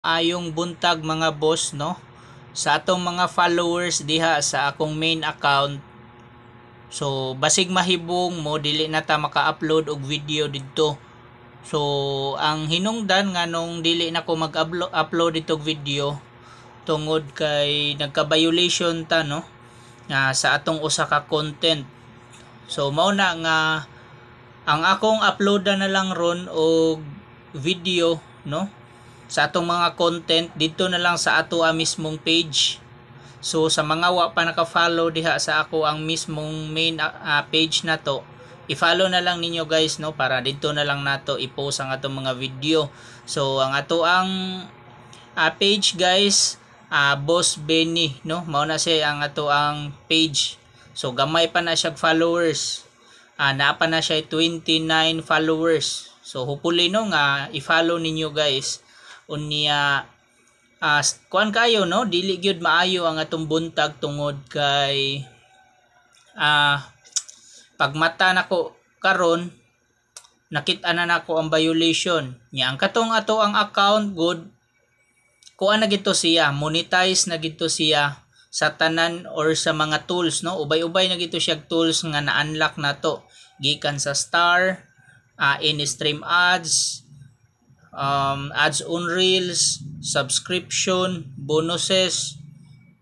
Maayong buntag, mga boss, no, sa atong mga followers diha sa akong main account. So basig mahibong mo dili na ta maka-upload og video didto. So ang hinungdan nganong dili na ko mag-upload ditog video tungod kay nagka-violation ta, no, nga sa atong usa ka content. So mao na nga ang akong upload na lang ron og video, no, sa atong mga content didto na lang sa ato ang mismong page. So sa mga wa pa naka-follow diha sa ako ang mismong main page na to, i-follow na lang ninyo, guys, no, para didto na lang nato i-post ang atong mga video. So ang ato ang page, guys, Boss Benny, no, mao na siya ang ato ang page. So gamay pa na siya followers. Naa pa na siya 29 followers. So hopefully, no, nga i-follow ninyo, guys. Unya kuan kayo, no, dili gyud maayo ang atong buntag tungod kay pagmata nako karon, nakita na nako ang violation nya. Ang katong ato ang account good, kuan na gito siya, monetize na gito siya sa tanan or sa mga tools, no. Ubay-ubay na gito siya tools nga na-unlock nato gikan sa star, in-stream ads, ads on reels, subscription bonuses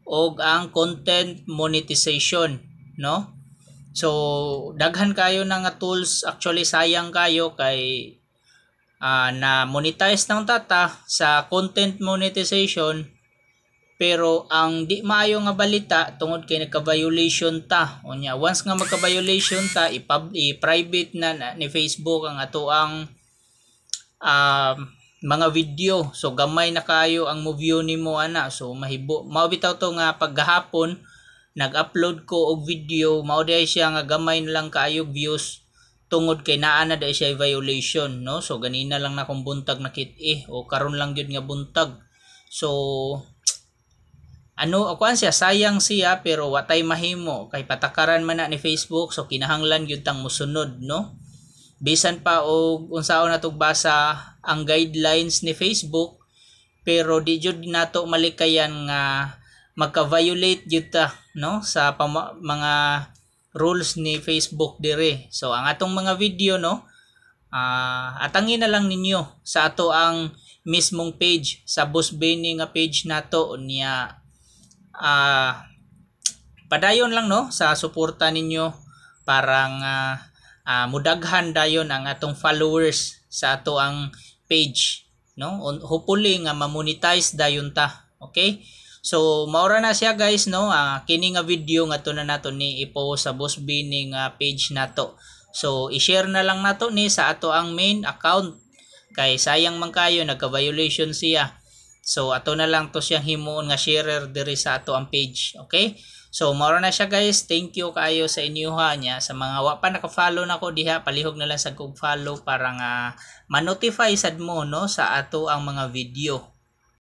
og ang content monetization, no. So daghan kayo na nga tools. Actually, sayang kayo kay na monetize ng tata sa content monetization, pero ang di maayo nga balita tungod kay nagka-violation ta. Unya once nga magka-violation ta, i-private na ni Facebook ang ato ang mga video. So gamay na kayo ang mo view nimo ana. So mahibo mao bitaw to nga paggahapon nag-upload ko og video, mao diay siya nga gamay na lang kaayo views tungod kay naa na diay siya violation, no. So ganina lang na akong buntag nakit eh o karon lang gyud nga buntag. So ano, kuan siya, sayang siya, pero watay mahimo kay patakaran man na ni Facebook. So kinahanglan gyud tang musunod, no, bisan pa og unsaon natong basa ang guidelines ni Facebook, pero di jud nato malikayan nga magka-violate jud ta, no, sa mga rules ni Facebook dire. So ang atong mga video, no, atangin na lang ninyo sa ato ang mismong page, sa Boss Benny nga page nato. Niya padayon lang, no, sa suporta ninyo parang mudaghan dayon ang atong followers sa ato ang page, no. Hopefully nga ma-monetize dayon ta. Okay, so maura na siya, guys, no. Kini nga video nga to na nato ni i-post sa Boss Benny nga page nato. So i-share na lang nato ni sa ato ang main account kay sayang man kayo nagka-violation siya. So ato na lang to siyang himuon nga sharer diri sa ato ang page. Okay? So mao na siya, guys. Thank you kaayo sa inyuha niya. Sa mga wa pa naka-follow nako diha, palihog na lang sa kog follow para nga ma-notify sad mo, no, sa ato ang mga video.